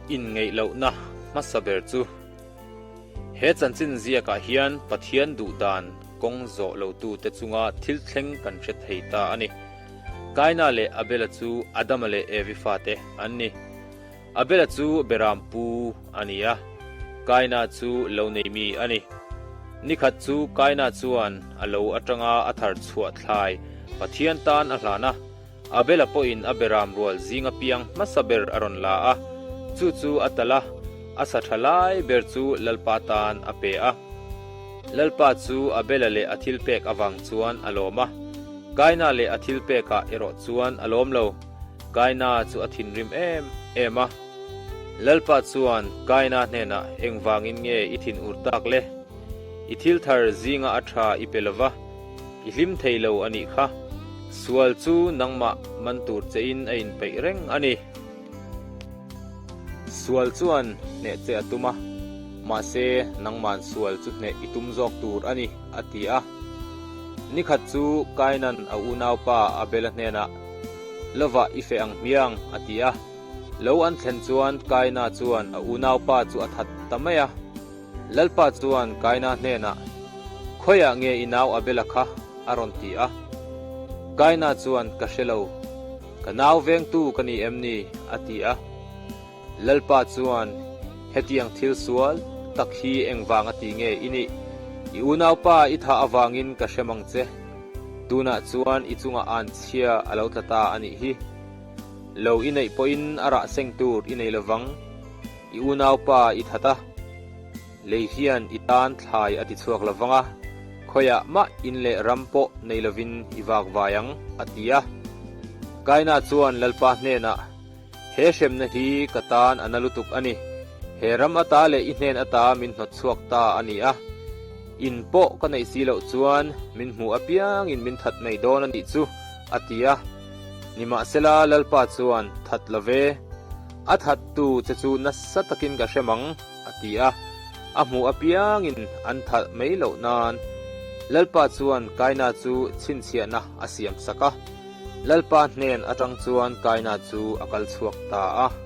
Inngeih lohna hmasa ber chu he chanchin ziakah hian Pathian duh dan kawng zawh lotute chunga thil thleng kan hre thei ta a ni. Kaina leh Abela chu Adama leh Evi fate an ni. Abela chu Beram pu a ni a, Kaina chu lo nei mi a ni. Nikhat chu Kaina chuan a lo atanga a thar chhuah thlai Pathian tan a hlan a, Abela pawhin a Beram rual zinga piang hmasa ber a rawn la a, chu chu a talh a, a sa tha lai ber chu Lalpa tan a pe a. Lalpa chu Abela leh a thilpek avang chuan a lawm a, Kaina leh a thilpekah erawh chuan a lawm lo. Kaina chu a thinrim em em a. Lalpa chuan Kaina hnenah, Engvangin nge i thin ur tak le? I thil thar zinga a tha i pe lova, i hlim thei lo a nih kha. Sual chu nangmah man tur chein a inpeih reng a ni. Sual chuan hneh che a tum a, mahse nangman sual chu hneh i tum zawk tur a ni, a ti a. Nikhat chu Kainan a unaupa Abela hnenah, Lovah i feh ang hmiang, a ti a. Lo an thlen chuan Kaina chuan a unaupa chu a that ta mai a. Lalpa chuan Kaina hnenah, Khawiah nge i nau Abela kha? a rawn ti a. Kaina chuan, Ka hre lo. Ka nau vengtu ka ni em ni? a ti a. Lalpa chuan, Hetiang thil sual tak hi engvang a ti nge i nih? I unaupa i thah avangin ka hrem ang che. Tunah chuan i chungah anchhia a lo tla ta a nih hi. Lo i neih pawhin a rah seng tur i nei lovang. I unaupa i that a, lei hian i tan thlai a ti chhuak lovang a, khawiah mah in leh ram pawh nei lovin i vak vai ang, a ti a. Kaina chuan Lalpa hnenah, He hremna hi ka tan a na lutuk a ni. He ram ata leh i hnen ata min hnawt chhuak ta a ni a. In pawh ka neih si loh chuan min hmuh apiangin min that mai dawn a nih chu, a ti a. Nimahsela Lalpa chuan, That lo ve. A thattu che chu nasa takin ka hrem ang, a ti a. A hmuh apiangin an that mai loh nan Lalpa chuan Kaina chu chhinchhiahna a siam sak a. Lalpa hnen atang chuan Kaina chu a kal chhuak ta a.